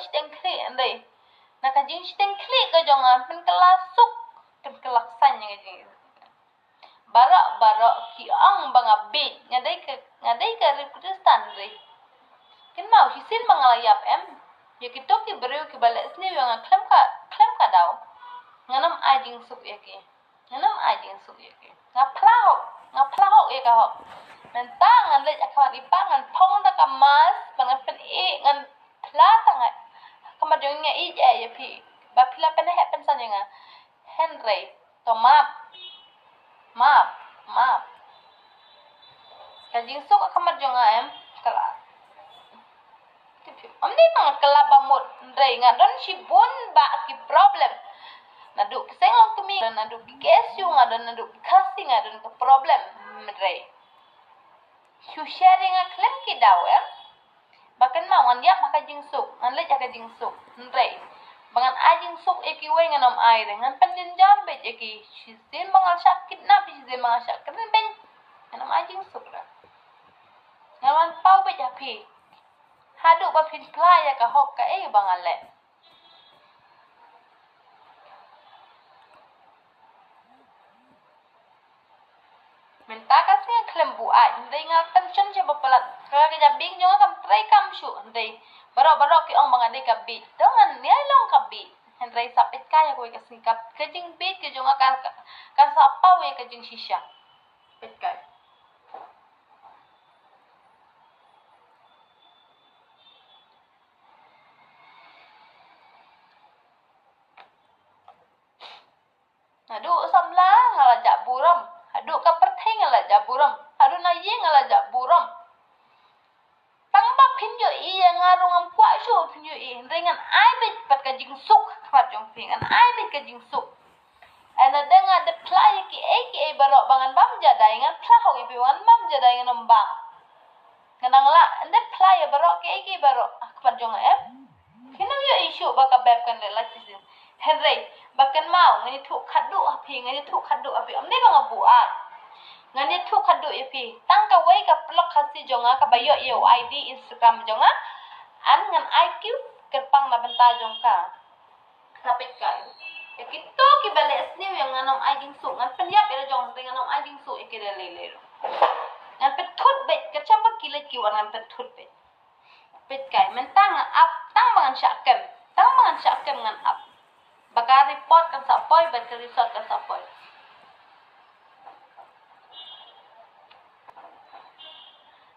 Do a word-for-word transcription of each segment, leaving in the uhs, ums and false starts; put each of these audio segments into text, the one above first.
shiteng khlieh hynrei na ka jingshiteng khlieh ka jong nga pynkylla suk, pynkylla ksan ïa ka jing. Baroh baroh ki ong ba nga bieit, nga dei ka, nga dei ka ri Khristan hynrei. Kynmaw shisien ba nga la ïap em ïa kito ki briew kiba leh sniew ïa nga khlem ka, khlem ka daw. Ngan ym ai jingsuk ïa ki. Ngan ym ai jingsuk ïa ki. Nga phla hok, nga phla hok ïa ka hok. Mynta ngan leit ha khmat i pa ngan phong da ka mask, ngan pyn-i, ngan phla tang ha khmat jong nga, ïeit ïa phi ba phi la pynheh pynsan ïa nga. Hynrei to map, map, map. Ka jingsuk ha khmat jong nga em, ka la Ym dei ba nga kylla ba mut, hynrei nga don shibun bah ki problem. Naduh ki seng longkmie, naduh ki K S U nga don, naduh ki Khasi nga don ka problem. Hynrei shu share ïa nga khlem ki daw em. Ba kynmaw ngan ïap ha ka jingsuk, ngan leit ha ka jingsuk. Hynrei ba ngan ai jingsuk ïa kiwei ngan ym ai re, ngan pynjynjar beit ïa ki. Shisien ba nga la shah kidnap, shisien ba nga la shah kren beiñ, ngan ym ai jingsuk re. Ngan wan paw beit ha phi. Haduh ba phin phla ïa ka hok kaei ba nga leh. Mynta ka sngi khlem buaid, hynrei nga tension sha ba palat. Ka, ka jabieng jong nga kam trei kam shuh, hynrei baroh baroh ki ong ba nga dei ka bieit. To ngan ïai long ka bieit. Hynrei sa peit kai ïa kawei ka sngi ka, ka jingbieit ka jong nga ka, ka, kan sa paw ïa ka jingshisha. Peit kai. Naduh samla nga la jah burom. Haduh ka pyrthei nga la jah burom. Haduh na ïing nga la jah burom. Tang ba phin ïohi ïa nga ruh ngam kwah shuh phin ïohi. Hynrei ngan ai beit pat ka jingsuk ha khmat jong phi. Ngan ai beit ka jingsuk. Ai na dang nga dep phla ïa kiei kiei baroh ba ngan bam jadai, ngan phla hok ïa phi ba ngan bam jadai, ngan ym bam. Nga nang lah, ynda phla ïa baroh kiei kiei baroh ha khmat jong nga em. Phin ym ïohi shuh ba ka bep kan leh lait shisien. Hynrei ba kynmaw, ngan ïathuh khatduh ha phi, ngan ïathuh khatduh ha phi. Ym dei ba nga buaid. Ngan ïathuh khatduh ïa phi. Tang kawei ka paralok Khasi jong nga kaba ïoh ïa u I D Instagram jong nga. An ngan ai kiew kyrpang na bynta jong ka. Sa peit kai. Ïa kito kiba leh sniew ïa nga ngan ym ai jingsuk, ngan pynïap ïa la jong, hynrei ngan ym ai jingsuk ïa ki da lei lei ruh. Ngan pynthut beit, ka shah ba ki leit ki wan ngan pynthut beit. Peit kai, mynta ngan ap, tang ba ngan shah kem, tang ba ngan shah kem ngan ap. Ba ka report kan sa poi, ba ka result kan sa poi.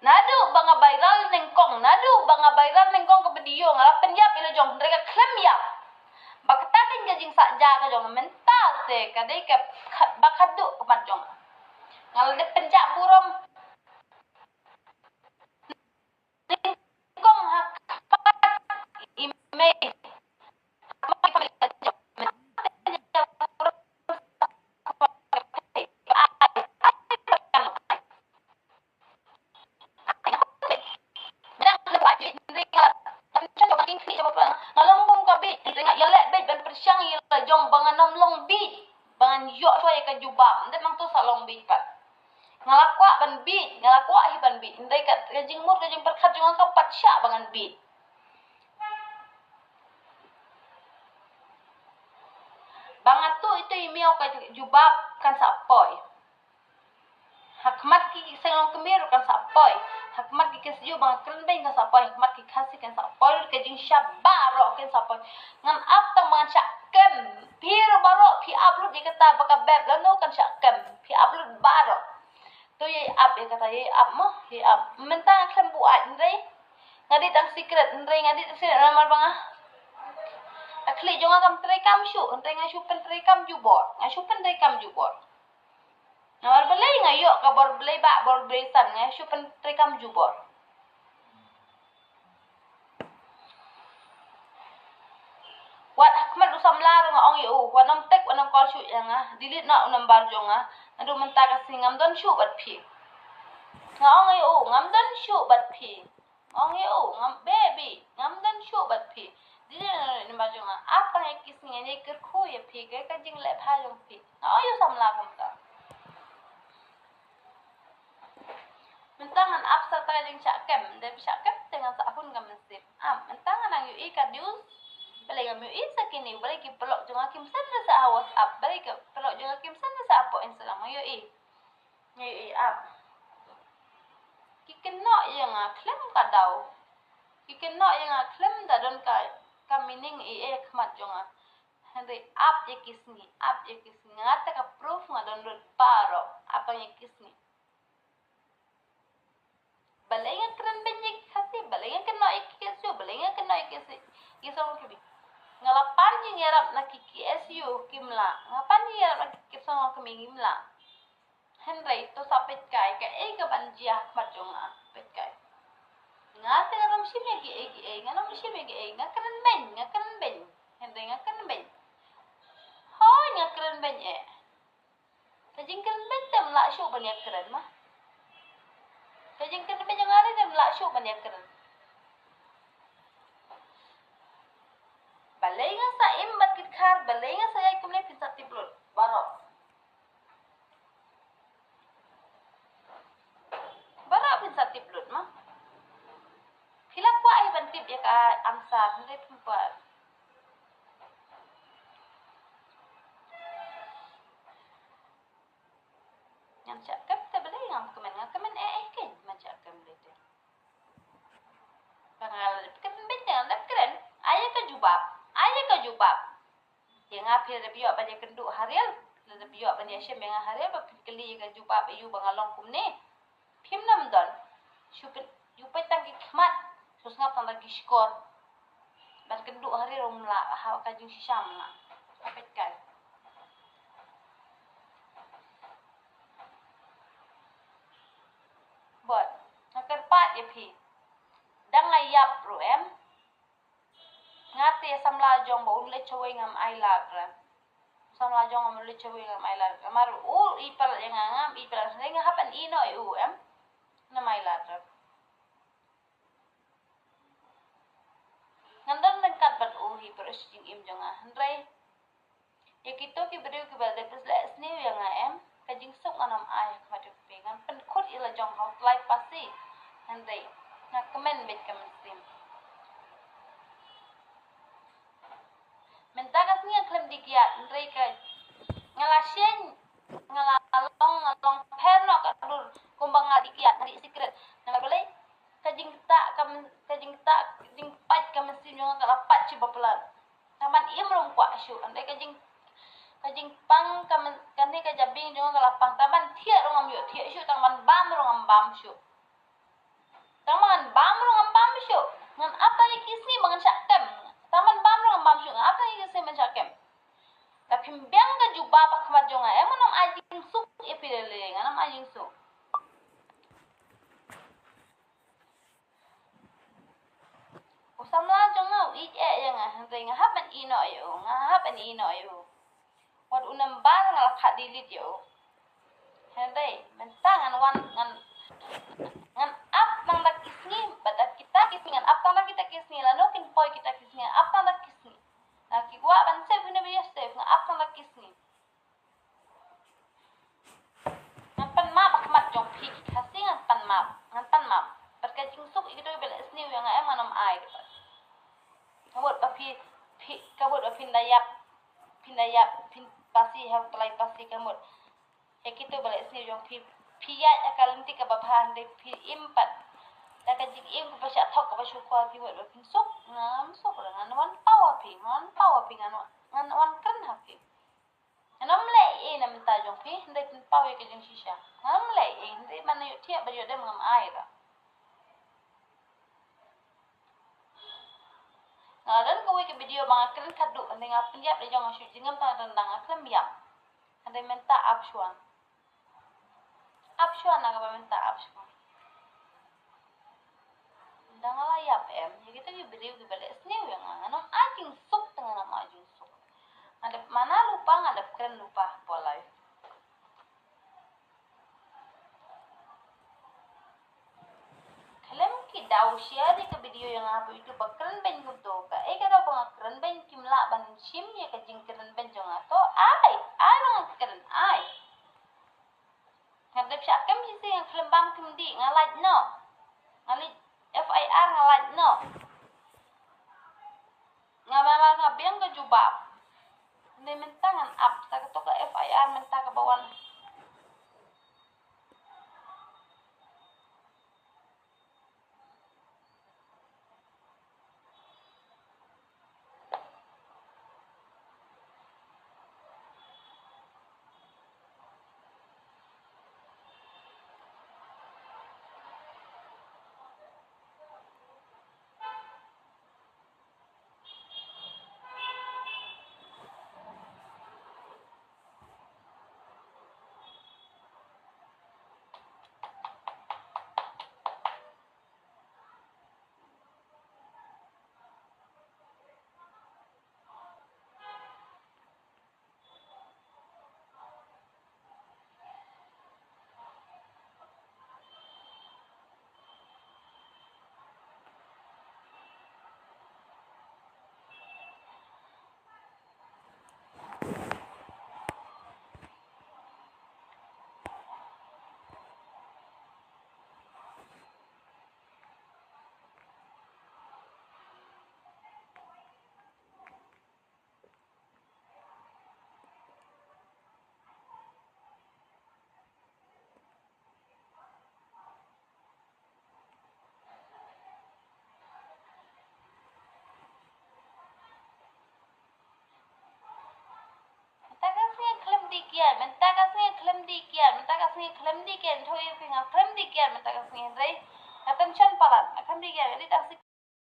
Naduh ba nga viral nyngkong, naduh ba nga viral nyngkong ka video nga la pynïap ïa la jong, hynrei ka khlem ïap. Ba kata keiñ ka jingsah ja ka jong mynta te ka dei ka, ka, ba khadduh ka mat jong. Nga la dep pynjah burom. Nyngkong ha khmat i mei. Nga long bun ka bieit, hynrei nga ïaleh beit ban pyrshang ïa la jong ba ngan ym long bieit, ba ngan ïoh shuwa ïa ka jubab, ym dei nangta sa long bieit pat. Nga la kwah ban bieit, nga la kwah hi ban bieit, hynrei ka, ka jingmut ka jingpyrkhat jong nga ka pat shah ba ngan bieit. Ba nga tuh ito i miaw ka jubab kan sa poi. Ha khmat ki seng longkmie ruh kan sa poi. Ha khmat ki Khasi ba nga kren beiñ kan sa poi. Ha khmat ki Khasi kan sa poi. Ka jingshah baroh kan sa poi. Ngan ap tang ba ngan shah kem. Phi ruh baroh phi ap lut ïa kata ba ka bep lano kan shah kem. Phi ap lut baroh. To ïa ap ïa kata, ïa ap mo, ïa ap. Mynta nga khlem buaid hynrei nga dei tang secret, hynrei nga dei tang secret namar ba nga, ka khlieh jong nga kam trei kam shuh, hynrei nga shu pyntrei kam jubor, nga shu pyntrei kam jubor. Namar balei nga ïoh ka bor Blei ba, bor Blei san, nga shu pyntrei kam jubor. Wat ha khmat u samla ruh nga ong ïa u, wat nym text, wat nym call shuh ïa nga, delete noh u number jong nga. Naduh mynta ka sngi ngam don shuh bad phi. Nga ong ïa u, ngam don shuh bad phi. Nga ong ïa u, ngam, baby, ngam don shuh bad phi. Delete noh u number jong nga. Ap tang ïa ki sngi ngan ïa kyrkhu ïa phi, ka, ka jingleh bha jong phi. Nga ong ïa u samla kumta. Mynta ngan ap sa ta ka jingshah kem, dei ba shah kem te ngan sa hun ka mynsiem. Am, mynta ngan nang ïoh ïohi ka news. Balei ngam ïohi sa kine, balei ki paralok jong nga kim send sa ha WhatsApp, balei ki paralok jong nga kim send sa hapoh Instagram, ngam ïohi. Ngam ïohi ap. Ki kynnoh ïa nga khlem ka daw. Ki kynnoh ïa nga khlem da don ka, ka meaning ei ei ha khmat jong nga. Hynrei ap ïa ki sngi, ap ïa ki sngi. Nga te ka proof nga don lut baroh. Ap ïa ki sngi. Balei nga kren beiñ ïa ki Khasi, balei nga kynnoh ïa ki KSU, balei nga kynnoh ïa ki KSU, ki Song Kmie. Nga la pan jingïarap na ki KSU kim lah, nga pan jingïarap na ki Song Kmie kim lah. Hynrei to sa peit kai, kaei kaban jia ha khmat jong nga, peit kai. Nga te ngam shim ïa kiei kiei, ngam shim ïa kiei, nga kren beiñ, nga kren beiñ. Hynrei nga kren beiñ. Hooid nga kren beiñ eh. Ka jingkren beiñ te ym lah shuh ban ïakren ma. Ka jingkren beiñ jong nga te ym lah shuh ban ïakren. Balei nga sa im bad ki dkhar, balei nga sa ïaid kumne, phin sa tip lut baroh. Baroh phin sa tip lut ma. Phi la kwah hi ban tip ïa ka answer, hynrei phim kwah. Ngan shah kem te balei ngam kmen, nga kmen eh eh kein, man shah kem balei te. Ba nga la dep kren beiñ te nga la dep kren. Ai ïa ka jubab, ai ïa ka jubab. Ïa nga phi la dep ïoh ban ïakynduh ha rel, phi la dep ïoh ban ïashem ïa nga ha rel, ba phi kylli ïa ka jubab ïa u ba nga long kumne. Phim nang don. Shu peit, shu peit tang ki khmat, shu sngap tang da ki shkor. Ban kynduh ha rel um lah, ha ka jingshisha um lah. Ka peit kai. Bad nga kyrpad ïa phi. Dang nga ïap ruh em. Nga te samla jong ba un leit shawei ngam ailad re. Samla jong ngam leit shawei ngam ailad re. Namar u i palat ïa nga, ngam i palat, hynrei nga hap ban ïehnoh ïa u em. Ngam ailad re. Ngan don ryngkat bad u hi baroh shi jingim jong nga, hynrei ïa kito ki briew kiba dep leh sniew ïa nga em, ka jingsuk ngan ym ai ha khmat jong phi. Ngan pynkut ïa la jong ha u Tlai Pasi. Hynrei nga kmen beit ka mynsiem. Mynta ka sngi nga khlem dih kiad, hynrei ka, nga la sheng, nga la long, nga long pher noh ka dur kumba nga dih kiad, nga dih secret. Namar balei? Ka jingktah, ka myn-, ka jingktah, jingpait ka mynsiem jong nga ka la pait shu ba palat. Tang ban im ruh ym kwah shuh, hynrei ka jing, ka jingpang, ka myn-, kane ka jabieng jong nga ka la pang, tang ban thiah ruh ngam ïoh thiah shuh, tang ban bam ruh ngam bam shuh. Tang ban bam ruh ngam bam shuh. Ngan ap tang ïa ki sngi ba ngan shah kem. Tang ban bam ruh ngam bam shuh, ngan ap tang ïa ki sngi ban shah kem. Lada phim biang ka jubab ha khmat jong nga, em, ngan ym ai jingsuk ïa phi lei lei, ngan ym ai jingsuk. U samla jong nga u ïeit eh ïa nga, hynrei nga hap ban ïehnoh ïa u, nga hap ban ïehnoh ïa u. Wat u number nga la kha delete ïa u. Hynrei mynta ngan wan, ngan, ngan ap tang da ki sngi, bad da kita ki sngi, ngan ap tang da kita ki sngi, lano kin poi kita ki sngi, ngan ap tang da ki sngi. Na ki kwah ban save, kine ba ïa save, ngan ap tang da ki sngi. Ngan pan map ha khmat jong phi ki Khasi, ngan pan map, ngan pan map. Bad ka jingsuk ïa kito kiba leh sniew ïa nga em ngan ym ai de bad. Ka mut ba phi, phi, ka mut ba phin da ïap, phin da ïap, phin Pasi ha u Tlai Pasi ka mut. Ïa kito ba leh sniew jong phi, phi ïaid ha ka lynti kaba bha hynrei phi im pat. Da ka jingim kaba shah thok kaba shu kwah, phi mut ba phin suk, ngam suk re, ngan wan paw ha phi, ngan wan paw ha phi, ngan wan, ngan wan kren ha phi. Ngan ym leh ei ei na bynta jong phi, hynrei pynpaw ïa ka jingshisha. Ngan ym leh ei ei, hynrei ban ïohthiah ban ïoh dem ngam ai ra. Nga la don kawei ka video ba nga kren khatduh, hynrei nga pynïap la jong nga shu jingim tang dang nga khlem ïap. Hynrei mynta ap shuwa. Ap shuwa na kaba mynta ap shuwa. Dang la ïap em, ïa kita ki briew kiba leh sniew ïa nga, ngan ym ai jingsuk, te ngan ym ai jingsuk. Nga dep mana lypa, nga dep kren lypa hapoh live. Khlem ki daw share ïa ka video ïa nga hapoh YouTube ba kren beiñ kumto, kaei ka daw ba nga kren beiñ, kim lah ban shim ïa ka jingkren beiñ jong nga, to ai, ai ba nga kren, ai. Nga dep shah kem shisien, nga khlem bam kem dih, nga lait noh. Nga leit F I R, nga lait noh. Bap. Ni mynta ngan ap sa kato ka F I R mynta kaba wan. Mynta ka sngi khlem dih kiad, mynta ka sngi khlem dih kiad, mynta ka sngi khlem dih kiad, thaw ïa phi nga khlem dih kiad, mynta ka sngi hynrei nga tension palat, nga khlem dih kiad, nga dih tang